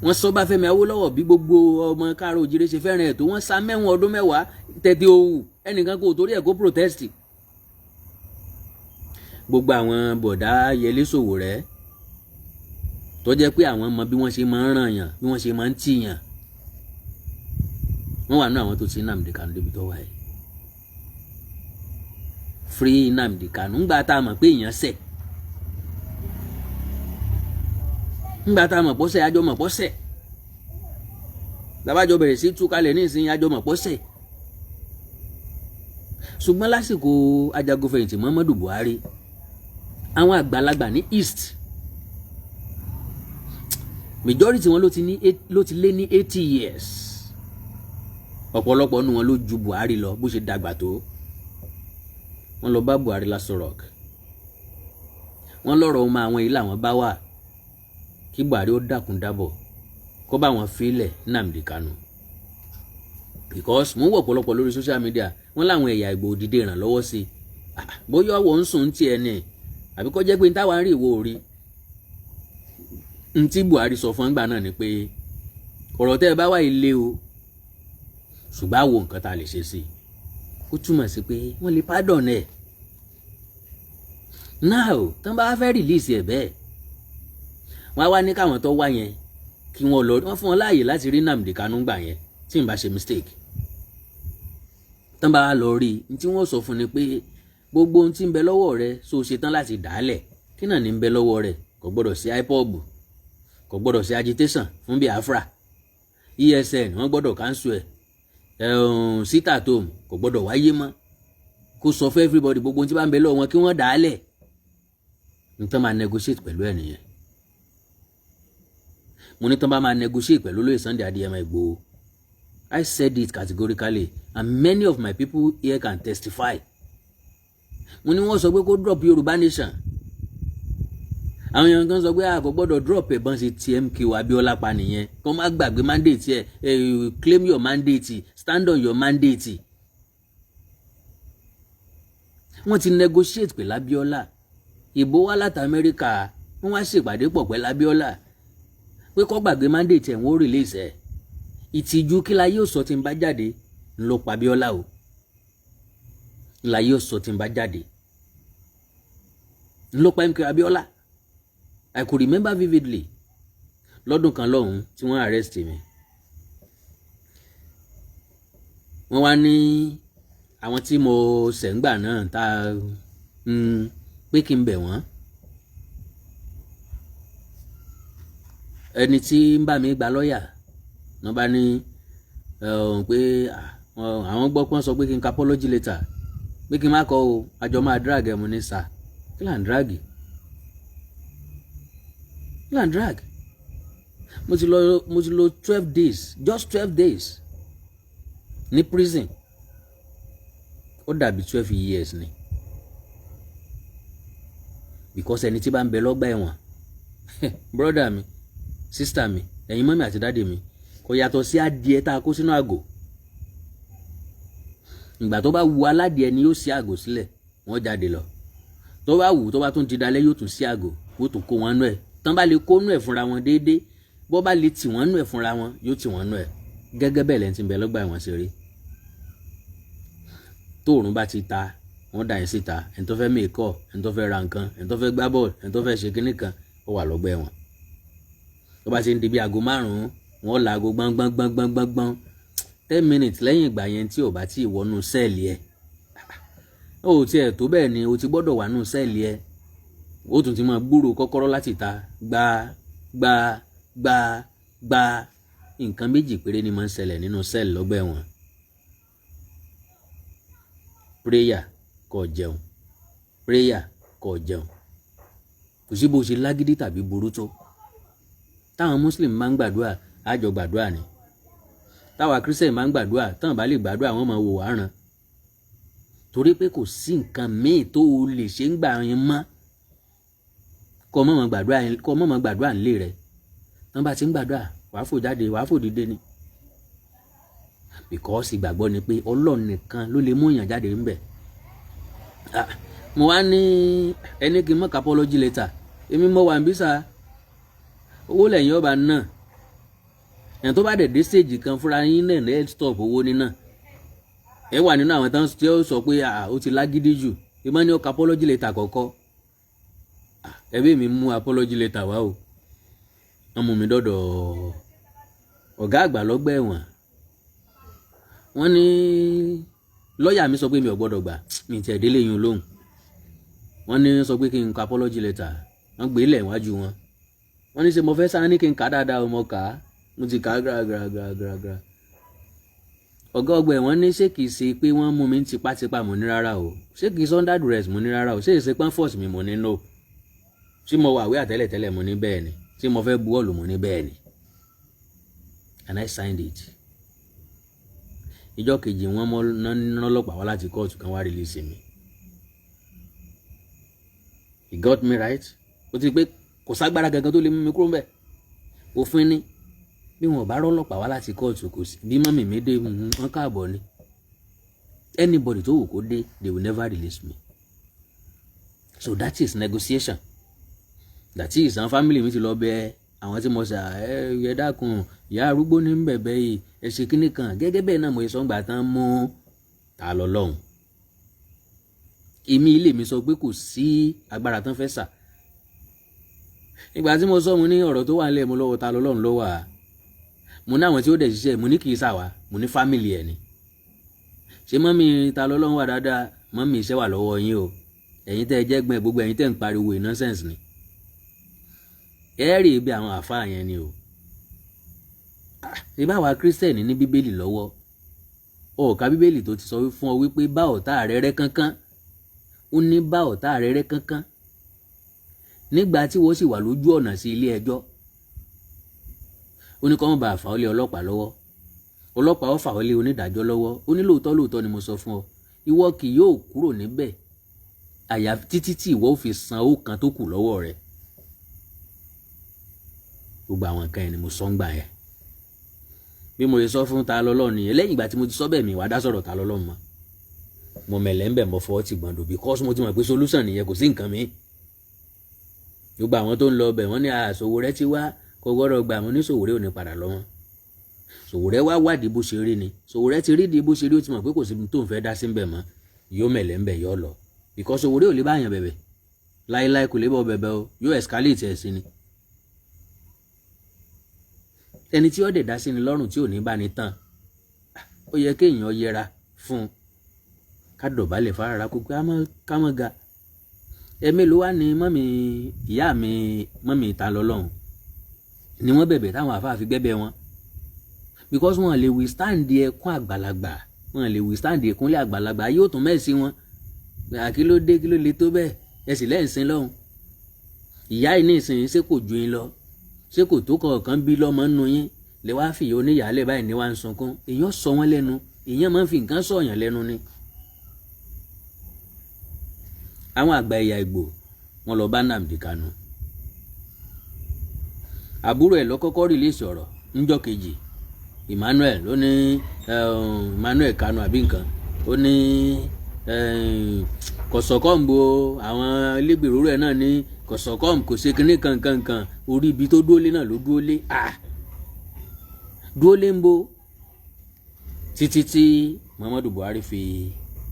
Wọ́n sọ Báfẹ́mi Awólọ́wọ̀, bí gbogbo ọmọ káàró òjìrè ṣe fẹ́ràn ẹ̀ tó, wọ́n sá mẹ́wọ̀n ọdún 10, tẹ̀tẹ̀ òwú, ẹnìkan kò torí ẹ̀ kó protest. Gbogbo àwọn bọ̀dá Yẹlé Sowore tó jẹ́ pé àwọn mọ bí wọ́n ṣe máa ń ràn yàn, bí wọ́n ṣe máa ń tìyàn, wọ́n wà nínú àwọn tó ti Nnamdi Kanu débi tó wà yìí. Free Nnamdi Kanu. Ńgbà tá a mọ̀ pé èèyàn ṣẹ̀, ńgbà tá a mọ̀ pọ́sẹ̀, àjọ mọ̀ pọ́sẹ̀, labájọ bẹ̀rẹ̀ sí tú kalẹ̀ ní ìsinyìí, àjọ mọ̀ pọ́sẹ̀. Ṣùgbọ́n lásìkò ajagunfẹ̀yìntì Muhammadu Buhari, àwọn àgbàlagbà ní East, majority wọn ló ti lé ní 80 years. Ọ̀pọ̀lọpọ̀ nínú wọn ló ju Buhari lọ bó ṣe dàgbà tó. Wọ́n lọ bá Buhari l'Aso Rock, wọ́n lọ́rọ̀ ọmọ àwọn yìí làwọn bá wà, kí Buhari ó dákun dábọ̀ kó bá wọn filẹ̀ Nnamdi Kanu, because mo ń wọ̀ ọ̀pọ̀lọpọ̀ lórí social media, wọ́n láwọn ẹ̀yà Ìgbò dìde ìrànlọ́wọ́ sí i. Bóyá ọwọ́ ń sùn tiẹ̀ ni, àbí kó jẹ́ pé n táwa ń rí ìwọ orí n tí Buhari sọ fún ìgbà náà ni pé ọ̀rọ̀ tẹ́ ẹ bá wà ilé o, ṣùgbọ́n àwo nǹkan tá a lè ṣe sí i. Ó túmọ̀ sí pé wọ́n lè pardon ẹ̀ now. Tán bá fẹ́ release ẹ̀ bẹ́ẹ̀, wọ́n á wá ní káwọn tó wá yẹn kí wọ́n lọ, wọ́n fún wọn láàyè láti rí Nnamdi Kanu gbà yẹn, tí n bá ṣe mistake. Tán bá wá lọ rí i, tí wọ́n sọ fún ni pé gbogbo ohun tí ń bẹ lọ́wọ́ rẹ, so ṣe tán láti dàálẹ̀. Kí náà ní ń bẹ lọ́wọ́ rẹ? Kò gbọ́dọ̀ sí IPOB, kò gbọ́dọ̀ sí agitation fún Biafra, ESN wọ́n gbọ́dọ̀ cancel ẹ̀, sit at home kò gbọ́dọ̀ wáyé mọ́. Kó sọ fún everybody, gbogbo ohun tí bá ń bẹ lọ́wọ́ wọn, kí wọ́n dàálẹ̀. N tán máa negotiate pẹ̀lú ẹ̀ nìyẹn. Mo ní tán bá máa negotiate pẹ̀lú olóyè Sunday Adéyẹmọ Ìgbòho. I said it categorically and many of my people here can testify. Mo ní wọ́n sọ pé kó drop Yorùbá nation. Àwọn èèyàn kan sọ pé a kò gbọ́dọ̀ drop ẹ̀. Bọ́n ṣe ti MKO Abiola pa nìyẹn. Kó má gbàgbé mandate ẹ̀, claim your mandate, stand on your mandate. Wọ́n ti negotiate pẹ̀lú Abiola. Ìbò wá láti Amẹ́ríkà, wọ́n wá ṣèpàdé pọ̀ pẹ̀lú Abiola pé kó gbàgbé mandate ẹ̀, wọ́n ó release ẹ̀. Ìtìjú kí la yóò sọ tí n bá jáde ńlọ pa Abiola o, la yóò sọ tí n bá jáde ńlọ pa MK Abiola. I could remember vividly lọ́dún kan lọ́hùn tí wọ́n arrest mi. Wọ́n wá ní àwọn tí mo ṣẹ̀ǹgbà náà tá pé kí n bẹ̀ wọ́n. Ẹni tí ń bá mi gba lọ́ọ̀yà wọ́n bá ní pé àwọn gbọ́ pé wọ́n sọ pé kí n ka apology letter, pé kí n má kọ o, àjọ máa drag ẹ̀. Mo ní sà, kí là ń drag? Kí là ń drag? Mo ti lò 12 days, just 12 days ní prison, ó dàbí 12 years ni, because ẹni tí bá ń bẹ lọ́gbà ẹ̀wọ̀n, brother mi, sister mi, ẹ̀yin mummy àti daddy mi, kò yàtọ̀ sí adìẹ tá a kó sínú àgò. Ìgbà tó bá wu aládìẹ ni yóò ṣí àgò sílẹ̀, wọ́n jáde lọ. Tó bá wù, tó bá tún ti dalẹ̀, yóò tún ṣí àgò, wọ́n tún kó wọn nú ẹ̀. Tán bá lè kó nú ẹ̀ fúnra wọn déédéé, bó bá lè tì wọ́n nú ẹ̀ fúnra wọn, yóò tì wọ́n nú ẹ̀. Gẹ́gẹ́ bẹ́ẹ̀ lẹ́ni tí ń bẹ lọ́gbà ẹ̀wọ̀n ṣe rí. Tóòrùn bá ti ta, wọ́n dà yín síta. Ẹni tó fẹ́ mèkọ́, ẹni tó fẹ́ ra nǹkan, ẹni tó fẹ́ gbá bọ́ọ̀lù, ẹni tó fẹ́ ṣe kinní kan, ó wà lọ́gbà ẹ̀wọ̀n. Tó bá ti ń di bí aago 5, wọ́n la aago gbọ́ngbọ́ngbọ́ngbọ́ngbọ́n. 10 minutes lẹ́yìn ìgbà yẹn, tí ò bá tí ì wọnú cell ẹ̀, ó tiẹ̀ tó bẹ́ẹ̀ ni o ti gbọ́dọ̀ wà nù cell ẹ̀. Ó tún ti máa gbúrò kọ́kọ́rọ́ láti ta gbá gbá gbá gbá. Nǹkan méjì péré ni máa ń ṣẹlẹ̀ nínú cell lọ́gbà ẹ̀wọ̀n: prayer, kó jẹun, prayer, kó jẹun. Kò sí bó ṣe lágídí tàbí burú tó. Táwọn Muslim máa ń gbàdúrà, àjọ gbàdúrà ni. Táwa Christian máa ń gbàdúrà, táwọn bá lè gbàdúrà, wọ́n máa wò wá ràn, torí pé kò sí nǹkan míì tó o lè ṣe ń gbà yín mọ́. Kọ́ mọ̀mọ́ gbàdúrà, kọ́ mọ̀mọ́ gbàdúrà nílé rẹ̀. Tán bá ti ń gbàdúrà, wàá fò jáde, wàá fò dìde ni, because ìgbàgbọ́ ni pé Ọlọ́run nìkan ló lè mú èèyàn jáde ńbẹ̀. Mo wá ní ẹni kí n mọ̀ apology letter. Èmi mo wà níbí sá, owó lẹ́yìn ọba náà. Ẹ̀yàn tó bá dẹ̀ dé stage kan, fúnra yín náà ẹ̀ stop owó níná. Ẹ wà nínú àwọn tán tí ó sọ pé ó ti lágídí jù. Ìmọ̀ ní ó ka apology letter kọ̀ọ̀kọ́. Ẹbí mi mú apology letter wá o. Wọ́n mú mi dọ́dọ̀ ọ̀gá àgbà lọ́gbà ẹ̀wọ̀n. Wọ́n ní lọ́ọ̀yà mi sọ pé mi ò gbọ́dọ̀ gbà, mi tiẹ̀ délé yín lóhùn. Wọ́n ní sọ pé kí n kọ apology letter. Wọ́n gbé lẹ̀ wájú wọn. Wọ́n ní ṣe mo fẹ́ sáré ní kí n kà á dáadáa? Mo kà á, mo ti kà á gra gra gra gra gra. Ọ̀gá ọgbà ẹ̀wọ̀n ní ṣé kìí ṣe pé wọ́n mú mi ní tipátipá? Mo ní rárá o. Ṣé kìí ṣe under duress? Mo ní rárá o. Ṣé ìṣe pọ́n force mi? Mo ní no. Ṣé mo wà wí àtẹ́lẹ̀tẹ́lẹ̀? Mo ní bẹ́ẹ̀ ni. Ṣé mo fẹ́ buwọ́lù? Mo ní bẹ́ẹ̀ ni. And I signed it. Ìjọ́ kejì, wọ́n mọ́ ná ọlọ́pàá wá láti kóòtù kan wá release mi. He got me right. Ó ti pé kò ságbára gangan tó lè mú mi kúrò ńbẹ̀. Òfin ni bí wọn bá rọ́lọ́pàá wá láti kóòtù, kò sí bí mummy mi dé, wọn káàbọ̀ ni. Anybody tó wù kó dé, they will never release me. So that is negotiation. That is, àwọn family mi ti lọ bẹ àwọn tí mo ṣe, ẹ ẹ dákun, ìyá arúgbó ní bẹ̀bẹ̀ yìí, ẹ ṣe kínní kan. Gẹ́gẹ́ bẹ́ẹ̀ náà mo sọ ń gbà tán mú ta lọ lọ́hùn. Èmi ilé mi sọ pé kò sí agbára tán fẹ́ sà. Ìgbà tí mo sọ, mo ní ọ̀rọ̀ tó wà nílẹ̀, mo lọ́wọ́ ta lọ lọ́hùn ló wà. Mo ní àwọn tí ó dẹ̀ ṣiṣẹ́, mo ní kì í sà wá, mo ní family ẹ̀ ni. Ṣé mummy ta lọ lọ́hùn wà dáadáa? Mummy, iṣẹ́ wà lọ́wọ́ yín o. Ẹ̀yin tẹ́ ẹ jẹ́ gbọ́n, gbogbo ẹ̀yin tẹ́ ń pariwo nonsense ni. Ẹ rí ibi àwọn àfáà yẹn ni o. Ṣé báwa Christian ní Bíbélì lọ́wọ́? Ọ̀ọ́ká Bíbélì tó ti sọ fún ọ wípé bá ọ̀tá rẹ rẹ́ kánkán. Ó ní bá ọ̀tá rẹ rẹ́ kánkán. Nígbà tí wọ́n sì wà lójú ọ̀nà sí ilé ẹjọ́, ó ní kó má bàa fà ọ́ lé ọlọ́pàá lọ́wọ́, ọlọ́pàá ó fà ọ́ lé onídàájọ́ lọ́wọ́. Ó ní lóòótọ́ lóòótọ́ ni mo sọ fún ọ, ìwọ kì yóò kúrò níbẹ̀ àyà títí tí ìwọ ó fi san owó kan tó kù lọ́wọ́ rẹ̀. Gbogbo àwọn nǹkan yẹn ni mo sọ ń gbà yẹn. Bí mo ṣe sọ fún Ta lọ́lọ́run nìyẹn. Lẹ́yìn ìgbà tí mo ti sọ bẹ́ẹ̀, mi wàá dá sọ̀rọ̀ Ta lọ́lọ́run mọ́. Mo mẹ̀lẹ́ ń bẹ̀, mọ́ fọwọ́ tì gbọ́ndò, because mo ti mọ̀ pé solution nìyẹn, kò sí nǹkan mi. Gbogbo àwọn tó ń lọ bẹ̀ wọ́n ní Sowore ti wá, kò gbọ́dọ̀ gbà. Mo ní Sowore ò ní padà lọ mọ́. Sowore wá wádìí bó ṣe rí ni. Sowore ti rí di bó ṣe rí, ó ti mọ̀ pé kò sí tó ń fẹ́ dá sí ń bẹ̀ mọ́. Yóò mẹ̀lẹ́ ń bẹ̀, yóò lọ, because Sowore ò lè bá yàn bẹ̀bẹ̀ láíláí, kò lè bọ̀ bẹ̀bẹ̀ o, yóò escalate ẹ̀ sí ni. Ẹni tí ó dẹ̀ dá sí ni lọ́rùn tí ò ní bá ní tán, ó yẹ kéèyàn yẹra fún un, ká dọ̀bálẹ̀ fara kó pé ká mọ́ ga. Ẹ̀mí ló wá ní mummy, ìyá mi, mummy Ta lọ́lọ́run ni wọ́n bẹ̀bẹ̀ táwọn àfáà fi gbẹ́bẹ̀ wọn, because wọn lè withstand ẹkún àgbàlagbà, wọn lè withstand ẹkúnlẹ̀ àgbàlagbà, yóò tún mẹ́sì wọn. Kí ló dé? Kí ló le tó bẹ́ẹ̀? Ẹ sì lẹ́ǹsìn lọ́hùn. Ìyá yìí ní ìsìn, ṣé kò ju yín lọ? Ṣé kò tó kọ̀ọ̀kan bí lọ́mọ nínú yín lè wá fìyà oníyàálẹ̀ báyìí ní wá ń sunkún? Èèyàn sọ wọ́n lẹ́nu, èèyàn máa ń fi nǹkan sọ̀yàn lẹ́nu ni. Àwọn àgbà ẹ̀yà Ìgbò, wọn lọ bá Nnamdi Kanu. Àbúrò ẹ̀ ló kọ́kọ́ release ọ̀rọ̀ níjọ́ kejì, Emmanuel ló ní, Emmanuel Kanu àbí nǹkan, ó ní kọ̀sọ̀kọ́ǹbù, àwọn ilégbèrò rẹ̀ náà ní kọ̀sọ̀kọ́ǹbù, kò ṣe kinní kankankan, orí ibi tó dúró lé náà ló dúró lé, dúró lé ń bo títí tí Muhammadu Buhari fi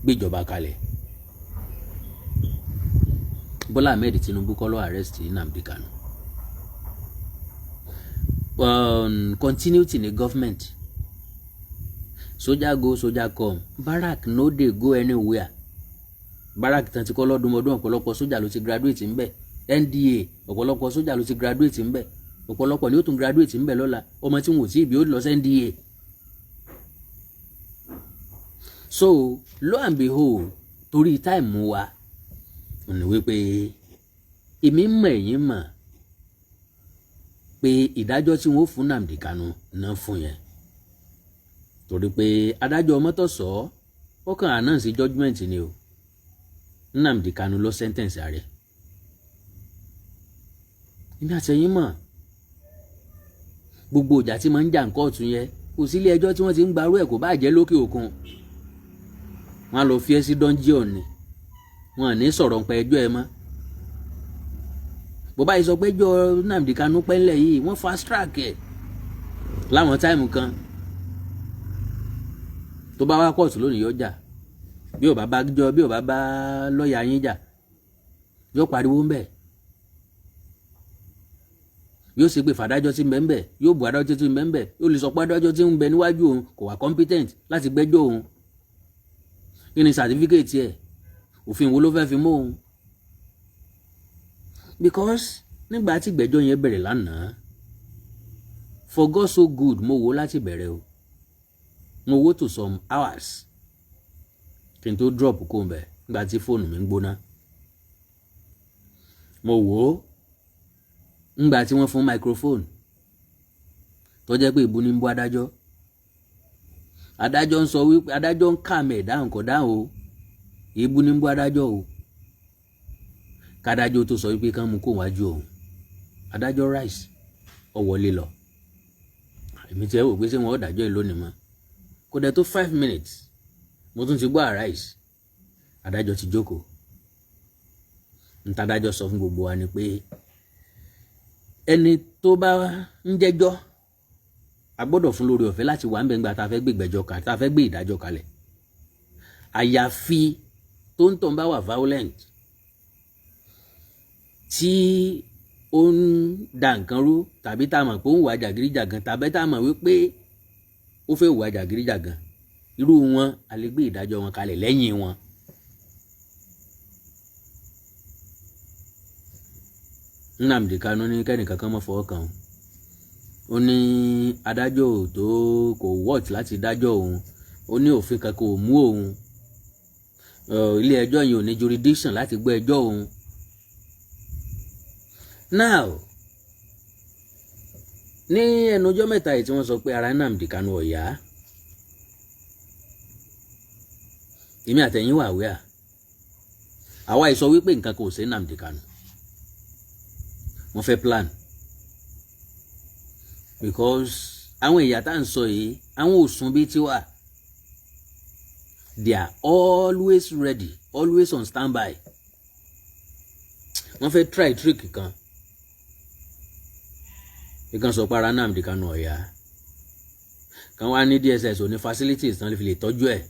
gbéjọba kalẹ̀. Bọ́lá Ahmed Tinubu kọ́ ló arrest Nnamdi Kanu. Continuity ní government. Soldier go, soldier come, barrack no dey go anywhere. Barrack tán ti kọ́ lọ́dúnmọ́dún, ọ̀pọ̀lọpọ̀ sójà ló ti graduate ńbẹ̀. NDA, ọ̀pọ̀lọpọ̀ sójà ló ti graduate ńbẹ̀, ọ̀pọ̀lọpọ̀ ni ó tún graduate ńbẹ̀ lọ́la. Ọmọ tí wọn ò tí ì bí ó lọ sí NDA. So lo and behold, torí time wa ò ní wípé èmi mọ̀, ẹ̀yin mọ̀ pé ìdájọ́ tí wọ́n fún Nnamdi Kanu náà fún yẹn, torí pé adájọ́ Ọmọ́tọ̀sọ́ ó kàn announce judgement ni o. Nnamdi Kanu ló sentence rẹ̀. Èmi àtẹ̀yìn mọ̀ gbogbo ìjà tí máa ń jà ń kóòtù yẹn, kò sí ilé ẹjọ́ tí wọ́n ti ń gbarú ẹ̀, kò bá jẹ́ lókè òkun. Wọ́n á lọ fi ẹ́ sí dungeon ni, wọn à ní sọ̀rọ̀ nípa ẹjọ́ ẹ mọ́. Bó báyìí sọ pé ẹjọ́ Nnamdi Kanu pẹ́ńlẹ̀ yìí, wọ́n fast track ẹ̀ láwọn time kan. Tó bá wá kóòtù lónìí, yọjà bí ò bá bá jọ, bí ò bá bá lọ́ọ̀yà yín jà, yóò pariwo ń bẹ̀, yóò ṣe pé fàdájọ́ tí ń bẹ ń bẹ̀, yóò bu adájọ́ tí ń bẹ ń bẹ̀, yóò lè sọ pé adájọ́ tí ń bẹ níwájú òun kò wà competent láti gbẹ́jọ́ òun. Kí ni certificate ẹ̀? Òfin wo ló fẹ́ fi mú òun? Because nígbà tí ìgbẹ́jọ́ yẹn bẹ̀rẹ̀ lánàá, for God so good, mo wò láti bẹ̀rẹ̀ o, mo wò to some hours kí n tó drop kó n bẹ̀ nígbà tí fóònù mi ń gbóná. Mo wò ó ńgbà tí wọ́n fún microphone, tó jẹ́ pé ìbú ní ń bú adájọ́. Adájọ́ ń sọ wípé adájọ́ ń kà mẹ́ dáhùn, kò dáhùn o, ìbú ní ń bú adájọ́ o. Kádájọ́ tó sọ wípé kán mú kó wájú òun, adájọ́ rice ó wọlé lọ. Èmi tí ẹ wò pé ṣé wọn ò dájọ́ yìí lónìí mọ́, kò dẹ̀ tó 5 minutes, mo tún ti gbọ́ arise, adájọ́ ti jókòó. Ntàdájọ́ sọ fún gbogbo wa ni pé ẹni tó bá ń jẹ́jọ́, a gbọ́dọ̀ fún lórí ọ̀fẹ́ láti wà ń bẹ̀ ńgbà tá a fẹ́ gbé ìgbẹ́jọ́ kalẹ̀, tá a fẹ́ gbé ìdájọ́ kalẹ̀, àyàfi tó ń tàn bá wà violent, tí ó ń da nǹkan rú, tàbí tá a mọ̀ pé ó ń wà jàgídíjàgan, tàbí tá a mọ̀ wípé ó fẹ́ wà jàgídíjàgan, irú wọn a lè gbé ìdájọ́ wọn kalẹ̀ lẹ́yìn wọn. Nnamdi Kanu ní kẹ́nìkan kan mọ́ fọwọ́ kàn ó ní adájọ́ ò tó, kò wọ́ọ̀tì láti dájọ́ òun. Ó ní òfin kan kò mú òun, ilé ẹjọ́ yìí ò ní jurisdiction láti gbọ́ ẹjọ́ òun. Now, ní ẹnu ọjọ́ mẹ́ta yìí tí wọ́n sọ pé ara Nnamdi Kanu ò yá, èmi àtẹ̀yìn wà wíà, àwa ìsọ wípé nǹkan kò sí Nnamdi Kanu. Wọ́n fẹ́ plan, because àwọn ẹ̀yà tá à ń sọ yìí, àwọn ò sùn bíi tiwa. They are always ready, always on standby. Wọ́n fẹ́ try trick kan. Ìkan sọ pé ara Nnamdi Kanu ò yá, kan wá ní DSS ò ní facilities tán lè fi lè tọ́jú ẹ̀,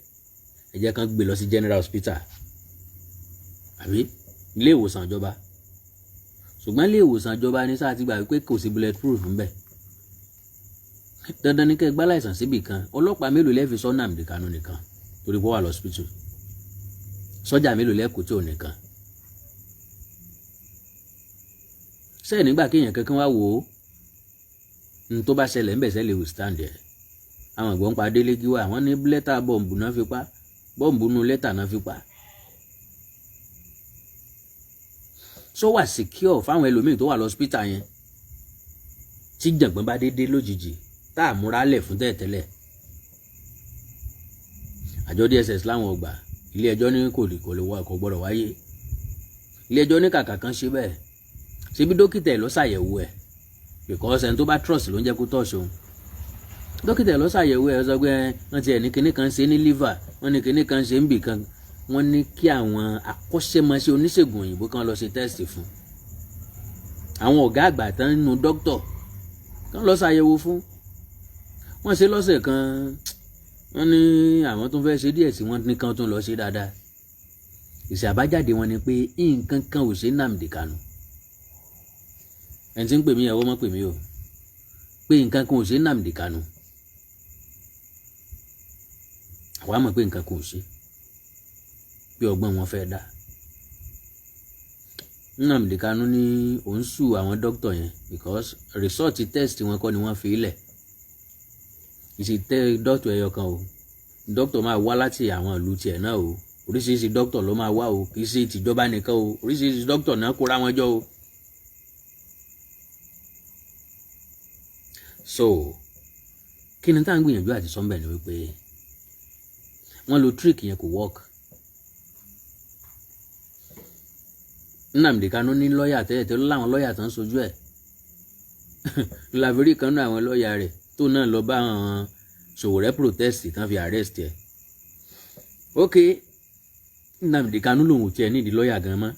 ẹ jẹ́ kan gbé lọ sí general hospital àbí ilé ìwòsàn ìjọba. Ṣùgbọ́n ilé ìwòsàn ìjọba ní sáà ti gbà wípé kò sí bullet proof ńbẹ̀. Dandan ní kẹ́ ẹ gbá láìsàn síbì kan. Ọlọ́pàá mélòó lẹ́ẹ̀fi sọ Nnamdi Kanu nìkan torí pé ó wà lọ́sípítù? Sọ́jà mélòó lẹ́ẹ̀kú tí ò nìkan sẹ́ẹ̀ nígbà kéèyàn kankan wá wò ó n tó bá ṣẹlẹ̀ ńbẹ̀ sẹ́ lè withstand ẹ̀? Àwọn ìgbọ́n pa Délé Gíwá, àwọn ní lẹ́tà bọ́ǹbù náà fi pa, bọ́ǹbù nu lẹ́tà náà fi pa. So wà secure fáwọn ẹlòmíì tó wà lọ́sípítà yẹn tí jàngbọ́n bá dédé lójijì tá a múra lẹ̀ fún tẹ́lẹ̀tẹ́lẹ̀? Àjọ DSS láwọn ọgbà ilé ẹjọ́ ní kò lè kò lè wá, kò gbọ́dọ̀ wáyé. Ilé ẹjọ́ ní kàkà kan ṣe bẹ́ẹ̀, ṣebí dókítà ẹ̀ ló ṣàyẹ̀wò ẹ̀, because ẹni tó bá trust ló ń jẹ́ kó tọ̀ ṣòun. Dókítà ẹ̀ ló ṣàyẹ̀wò ẹ̀, sọ pé wọ́n ti ẹ̀ ní kinní kan ṣe ní liver, wọ́n ní kinní kan ṣe ń bì kan. Wọ́n ní kí àwọn akọ́ṣẹ́mọṣẹ́ oníṣègùn òyìnbó kan lọ ṣe test fún àwọn ọ̀gá àgbà tán nínú dókítọ̀ kan lọ ṣàyẹ̀wò fún. Wọ́n ṣe lọ́sẹ̀ kan, wọ́n ní àwọn tó fẹ́ ṣe díẹ̀ sí, wọ́n ní kan tún lọ ṣe dáadáa. Ìṣe àbájáde wọn ni pé nǹkan kan ò ṣe Nnamdi Kanu. Ẹni tí ń pè mí, ẹ̀wọ́ mọ́ pè mí o, pé nǹkan kan ò ṣe Nnamdi Kanu. Àwa mọ̀ pé nǹkan kan ò ṣe, bí ọgbọ́n wọn fẹ́ dá. Nnamdi Kanu ní òun sue àwọn dókítà yẹn because result test wọn kọ́ ni wọ́n fi lẹ̀. Ìṣe tẹ dókítà ẹyọ kan o, dókítà máa wá láti àwọn ìlú tiẹ̀ náà o, oríṣiríṣi dókítà ló máa wá o, kì í ṣe tìjọba nìkan o, oríṣiríṣi dókítà náà kóra wọn jọ o. So kí ni tá à ń gbìyànjú àti sọ́nbẹ̀ ni wípé wọ́n lo trick yẹn, kò work. Nnamdi Kanu ní lọ́ọ̀yà tẹ́lẹ̀ tẹ́lẹ̀, láwọn lọ́ọ̀yà tó ń sojú ẹ̀ làbírí kan náà, àwọn lọ́ọ̀yà rẹ̀ tó náà lọ bá àwọn Sowore protest tán fi arrest ẹ̀. Ok, Nnamdi Kanu lòun ò tiẹ̀ nídìí lọ́ọ̀yà gan mọ́,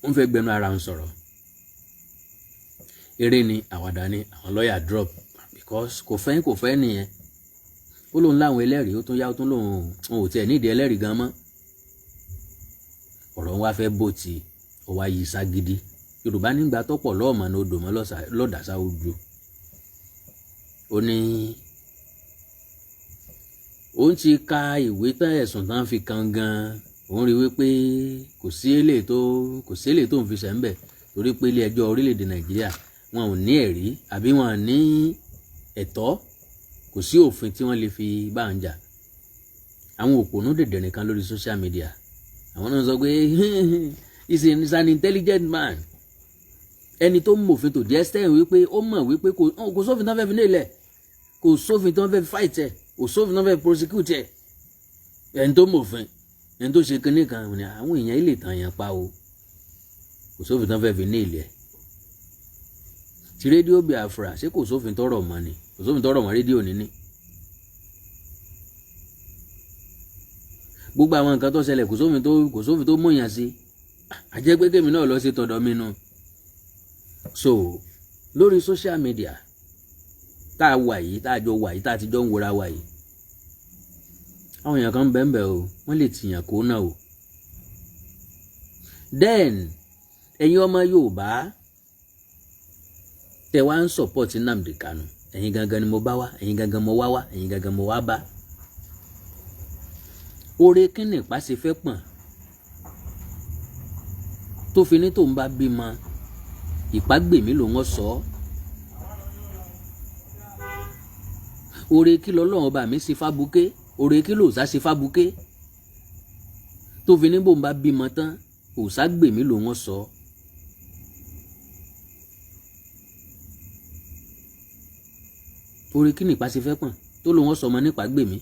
ó ń fẹ́ gbẹnu ara ń sọ̀rọ̀. Eré ni, àwàdà ni, àwọn lọ́ọ̀yà drop because kò fẹ́ kò fẹ́ nìyẹn. Ó lóun láwọn ẹlẹ́rìí, ó tún yá, ó tún lóun ò tiẹ̀ nídìí ẹlẹ́rìí gan mọ́. Ọ̀rọ̀ wa fẹ́ bó ti ó wá yí ságídí. Yorùbá nígbà tọ́pọ̀ lọ́ọ̀mọ̀ ní odò mọ́ lọ́dàsá ojú. Ó ní òun ti ka ìwé tán, ẹ̀sùn tán fi kan gan, òun rí wípé kò sí eléyìí tó kò sí eléyìí tó ń fi ṣẹ̀ ń bẹ̀, torí pé ilé ẹjọ́ orílẹ̀-èdè Nàìjíríà wọn ò ní ẹ̀rí àbí wọn ò ní ẹ̀tọ́, kò sí òfin tí wọ́n lè fi bá ń jà. Àwọn òpònú dèdèrìn kan lórí social media, àwọn náà sọ pé he's an intelligent man, ẹni tó mọ̀fin tó díẹ̀ sẹ́yìn, wípé ó mọ̀ wípé kò sófin tán fẹ́ fi nílẹ̀, kò sófin tán fẹ́ fi fight ẹ̀, kò sófin tán fẹ́ fi prosecute ẹ̀. Ẹni tó mọ̀fin, ẹni tó ṣe kinní kan ní àwọn èèyàn ilé tàn yẹn pa o, kò sófin tán fẹ́ fi ní ilẹ̀. Ti rédíò Biafra, ṣé kò sófin tọrọ mọ́ ni? Kò sófin tọrọ mọ́ rédíò níní. Gbogbo àwọn nǹkan tó ṣẹlẹ̀, kò sófin tó mọ̀yàn sí. Àjẹpé kémi náà lọ sí tọ̀dọ̀ mi nu. So lórí social media tá a wà yìí, tá a jọ wà yìí, tá a ti jọ ń wora wà yìí, àwọn èèyàn kan bẹ́ẹ̀ bẹ́ẹ̀ o, wọ́n lè tìyàn kó náà o. Then ẹ̀yin ọmọ Yorùbá tẹ wá ń support Nnamdi Kanu, ẹ̀yin gangan ni mo bá wá, ẹ̀yin gangan mo wá wá, ẹ̀yin gangan mo wá bá. Oore kíni ìpá ṣe fẹ́ pọ̀n tó fi ní tòun bá bímọ ìpágbèmí lòun sọ ọ́? Oore kí lọ́lọ́run ọba mi ṣe fábuké? Oore kí lòòṣà ṣe fábuké tó fi ní bòun bá bímọ tán Òòṣàgbèmí ló wọ́n sọ. Oore kí nìpa ṣe fẹ́ pọ̀n tó ló wọ́n sọ ọmọ nípa gbèmí?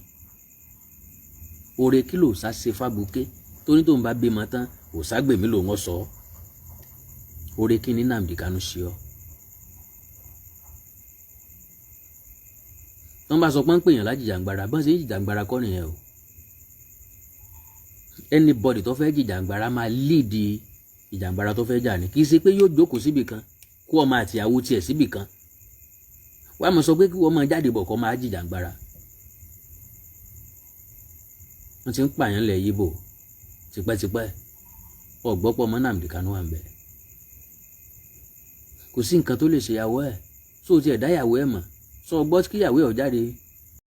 Oore kí lòòṣà ṣe fábùké tó ní tóun bá bímọ tán Òòṣàgbèmí ló wọ́n sọ? Oore kí ni Nnamdi Kanu ṣe ọ́? Tọ́n bá sọ pé ń pèèyàn lájìjàngbara, bọ́n ṣe ń jìjàngbara kọ́ nìyẹn o. Anybody tó fẹ́ jìjàngbara máa lead ìjàngbara tó fẹ́ jà ní. Kì í ṣe pé yóò jókòó síbì kan kó ọmọ àtìyàwó tiẹ̀ síbì kan, wàá mọ̀ sọ pé kí wọ́n máa jáde bọ̀ kó máa jìjàngbara. Wọ́n ti ń pààyàn lẹ̀ yíbò tipẹ́tipẹ́, ọ̀gbọ́pọ̀ ọmọ Nnamdi Kanu wà ń bẹ̀. Kò sí nǹkan tó lè ṣe ìyàwó ẹ̀, tó tiẹ̀ dá ìyàwó ẹ̀ mọ̀, sọ gbọ́ kíyàwó ẹ̀ jáde